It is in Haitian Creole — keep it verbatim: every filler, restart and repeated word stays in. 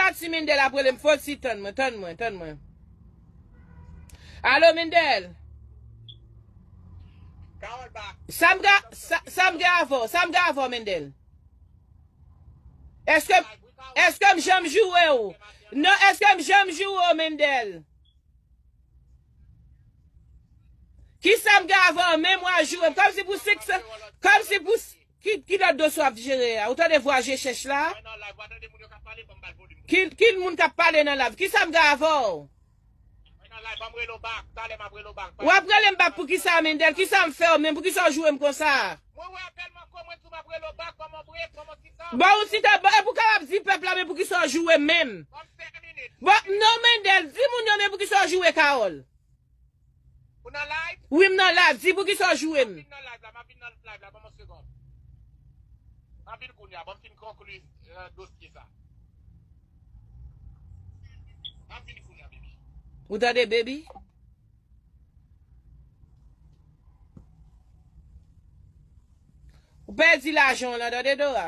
Pati Mendel ap rele m, fò ti tann mwen, tann mwen, tann mwen. Alo, Mendel. Sa m gen, sa, sa m gen avè w, sa m gen avè w, Mendel. Èske, èske m janm joure w? Non, èske m janm joure w, Mendel? Kisa m gen avè w menm w a joure m? Kòmsi pou sik sa, kòmsi pou s- ki, ki lòt dosye w ap jere a? Ou tande vwa je chèch la? Ki, ki moun k ap pale nan live? Kisa m gen avè w? W ap rele m bak pou kisa, Mendel? Kisa m fè w menm? Poukisa w joure m konsa? Bon, ou si te bon, e pou kapab di pèp la, men poukisa w joure m menm? Bon, non, Mendel, di moun yo, men poukisa w joure Carole? Wi, m nan live, di poukisa w joure m? Ou tande, baby? Ou pèdi lajan w lan, tande, Dora?